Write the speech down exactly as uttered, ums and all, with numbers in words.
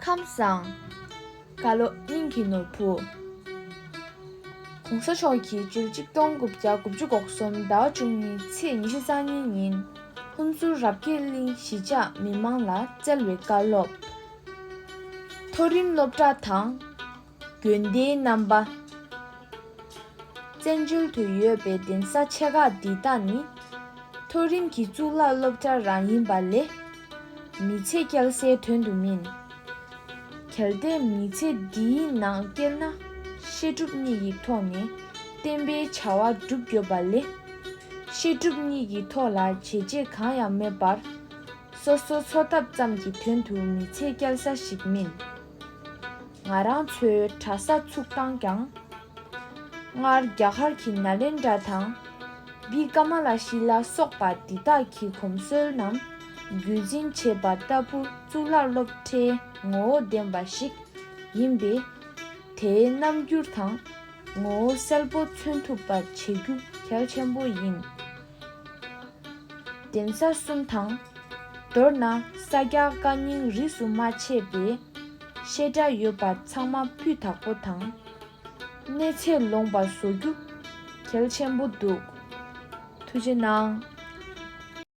ཁམས་བཟང་། བཀའ་སློབ་སྙིང་གི་ནོར་བུ། ༸གོང་ས་མཆོག་གིས་ཕྱི་ལོ་ཆིག་སྟོང་དགུ་བརྒྱ་དགུ་བཅུ་གོ་གསུམ་ཟླ་བ་བཅུ་གཉིས་ཚེས་ཉི་ཤུ་རྩ་གཉིས་ཉིན་ཧུན་སུར་རབ་རྒྱས་གླིང་གཞིས་ཆགས་མི་མང་ལ་བསྩལ་བའི་བཀའ་སློབ། མཐོ་རིམ་སློབ་གྲྭ་དང་། དགོན་སྡེའི་རྣམ་པ། བཙན་བྱོལ་དུ་ཡོད་པའི་གདན་ས་ཆེ་ཁག་འདི་དག་ནི་མཐོ་རིམ་གྱི་གཙུག་ལག་སློབ་གྲྭ་རང་ཡིན་པ་ལས། མི་ཚེ་བསྐྱལ་སའི་དོན་དུ་མིན། གལ་ཏེ་མི་ཚེ་འདིའི་ནང་བསྐྱལ་ན། བཤད་སྒྲུབ་གཉིས་ཀྱི་ཐོག་ནས་བསྟན་པའི་བྱ་བ་སྒྲུབ་དགོས་པ་ལས། བཤད་སྒྲུབ་གཉིས་ཀྱི་ཐོག་ལ་བྱས་རྗེས་གང་ཡང་མེད་པར། སོ་སོ་འཚོ་ཐབས་ཙམ་གྱི་དོན་དུ་མི་ཚེ་བསྐྱལ་ས་ཞིག་མིན། ང་རང་ཚོའི་གྲྭ་ས་ཚུགས་སྟངས་ཀྱང་། སྔར་རྒྱ་གར་གྱི་ནཱ་ལེནྡྲ་དང་། བི་ཀ་མ་ལ་ཤི་ལ་སོགས་པ་འདི་དག་གི་གོམས་སྲོལ་རྣམས་རྒྱུད་འཛིན་བྱས་པ་ལྟ་བུ་གཙུག་ལག་སློབ་གྲྭའི་ངོ་བོ་ལྡན་པ་ཞིག་ཡིན་པས། དེའི་རྣམ་འགྱུར་དང་ངོ་བོ་གསལ་པོ་མཚོན་ཐུབ་པ་བྱེད་རྒྱུ་གལ་ཆེན་པོ་ཡིན། གདན་ས་གསུམ་དང་། མདོར་ན་ས་སྐྱ་བཀའ་རྙིང་རིས་སུ་མ་ཆད་པའི་བཤད་གྲྭ་ཡོད་པ་ཚང་མ་སྤུས་དག་པོ་དང་། གནས་ཚད་ལོངས་པ་བཟོ་རྒྱུ་གལ་ཆེན་པོ་འདུག། ཐུགས་རྗེ་གནང་།